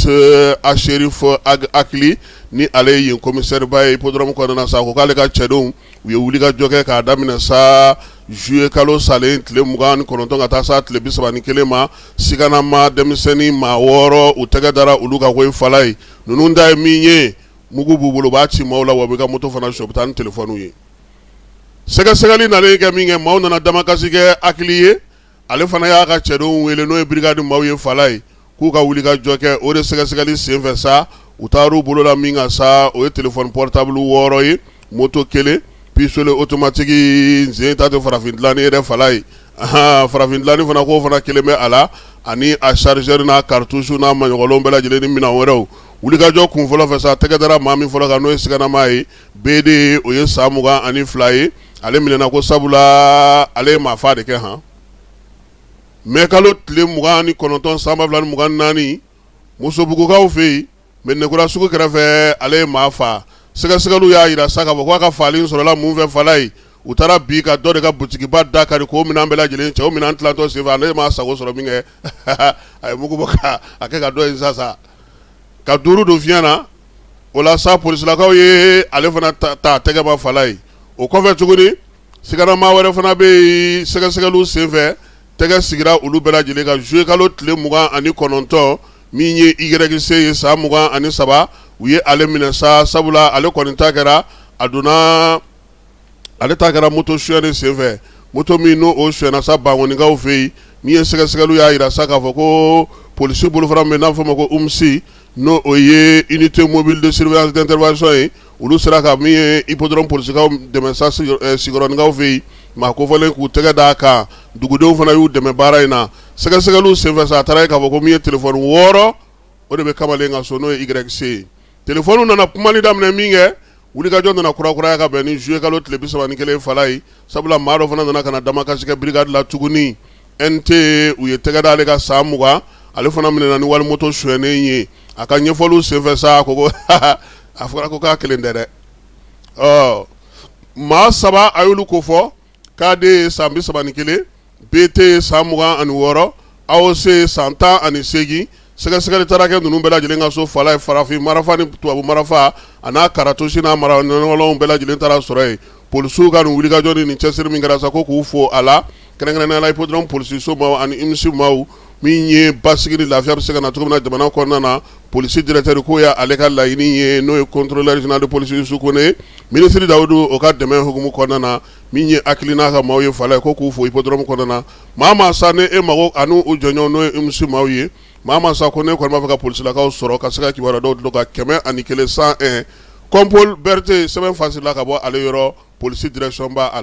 police Acherif Ag Akli, ni ale ye yen commissaire ba ye hippodrome kɔnɔna sa, ko k'ale ka cɛdenw u ye wulikajɔ kɛ k'a daminɛ sa juillet kalo salen tile 29 ka taa sa tile 31 ma. Siganama denmisɛnnin maa 6, u tɛgɛ dara olu kan ko fala ye. Ninnu ta ye min ye, mugu b'u bolo, u b'a ci maaw la, wa u bɛ ka moto fana sonya, u bɛ taa ni telefɔniw ye. Sɛgɛsɛgɛli nalen kɛ min kɛ, maaw nana damakasi kɛ Akili ye. Ale fana y'a ka cɛdenw wele, n'o ye brigade maaw ye fala ye, k'u ka wulikajɔ kɛ. O de sɛgɛsɛgɛli senfɛ sa, u taar'u bolo la min kan sa, o ye téléphone portable 6 ye, moto kelen, pistolet automatique nsen ta tɛ farafin dilanni yɛrɛ fala ye, farafin dilanni fana k'o fana kelen bɛ a la, ani a chargeur n'a cartouche n'a maɲɔgɔnlenw bɛɛ lajɛlen ni minɛn wɛrɛw. Wulikajɔ kun fɔlɔ fɛ sa, tɛgɛ dara maa min fɔlɔ kan, n'o ye siganama ye BD, o ye san 22 ye. Ale minɛna ko sabula ale ye maa faa de kɛ han mɛ kalo tile 29 san 2024, Musobugukaw fɛ yen, Mɛdinakura sugu kɛrɛfɛ, ale ye maa faa. Sɛgɛsɛgɛliw y'a jira sa k'a fɔ k'a ka faali sɔrɔla mun fɛ fala ye? U taara bi ka dɔ de ka butigiba da kari k'o minɛn bɛɛ lajɛlen cɛ. O minɛn tilantɔ senfɛ, ale ma sago sɔrɔ min kɛ, a ye mugu bɔ k'a kɛ ka dɔ in sa ka duuru don fiɲɛ na. O la sa, polisilakaw ye ale fana ta tɛgɛ ma fala ye. O kɔfɛ tuguni, siganama wɛrɛ fana bɛ yen. Sɛgɛsɛgɛliw senfɛ, tɛgɛ sigira olu bɛɛ lajɛlen kan juillet kalo tile 29. Min ye YC ye, san 23, u ye ale minɛ sa, sabula ale kɔni ta kɛra a donna, ale ta kɛra moto sonyɛ de senfɛ. Moto min n'o o sonyɛna sa Bankɔnikaw fɛ yen, min ye sɛgɛsɛgɛliw y'a jira sa k'a fɔ ko polisi bolofara min n'a fɔ ma ko UMSI, n'o o ye unité mobile de surveillance d'intervention ye, olu sera ka min ye hippodrome polisikaw dɛmɛ sa Sikɔrɔnikaw fɛ yen, maa kofɔlen k'u tɛgɛ d'a kan. Dugudenw fana y'u dɛmɛ baara in na. Sɛgɛsɛgɛliw senfɛ sa, a taara ye k'a fɔ ko min ye telefɔni 6, o de bɛ kamalen ka so, n'o ye YC ye. Telefɔni nana kumali daminɛ min kɛ, wulikajɔ nana kurakuraya ka bɛn ni juillet kalo tile 31 fala ye, sabula maa dɔ fana nana ka na damakasi kɛ brigade la tuguni. NT, u ye tɛgɛ da ale ka, san 20, ale fana minɛna ni walimoto sonyɛnen ye. A ka ɲɛfɔliw senfɛ sa, ko a fɔra ko k'a kelen tɛ dɛ. Ɔ maa saba, a y'olu ko fɔ: KD ye san 31, BT ye san 26, AOC ye san 18. Sɛgɛsɛgɛli taara kɛ ninnu bɛɛ lajɛlen ka so fala ye. Farafin marafa ni tubabu marafa a n'a cartouche n'a mara ɲɔgɔnw bɛɛ lajɛlen taara sɔrɔ yen. Polisiw ka nin wulikajɔ ni nin cɛsiri min kɛra sa, ko k'u fo a la, kɛrɛnkɛrɛnnenya la hippodrome polisiso maaw ani UMSI maaw. Min ye basigi ni lafiya bɛ se ka na cogo min na jamana kɔnɔna na, polisi directeur k'o ye ale ka laɲini ye, n'o ye contrôleur général de police Yusu Kone, minisiri Dawudu o ka dɛmɛ hukumu kɔnɔna na. Min ye Akili n'a ka maaw ye fala ye, ko k'u fo hippodrome kɔnɔna na. Maa maa sa ni e mago ani u jɔɲɔgɔn, n'o ye UMSI maaw ye, maa maa sa ko ne kɔni b'a fɛ ka polisilakaw sɔrɔ ka se ka kibaruya dɔw dulon ka 101, 101, Kɔnpol Berete, sɛbɛn fasirila ka bɔ ale yɔrɔ, polisi direction b'a la.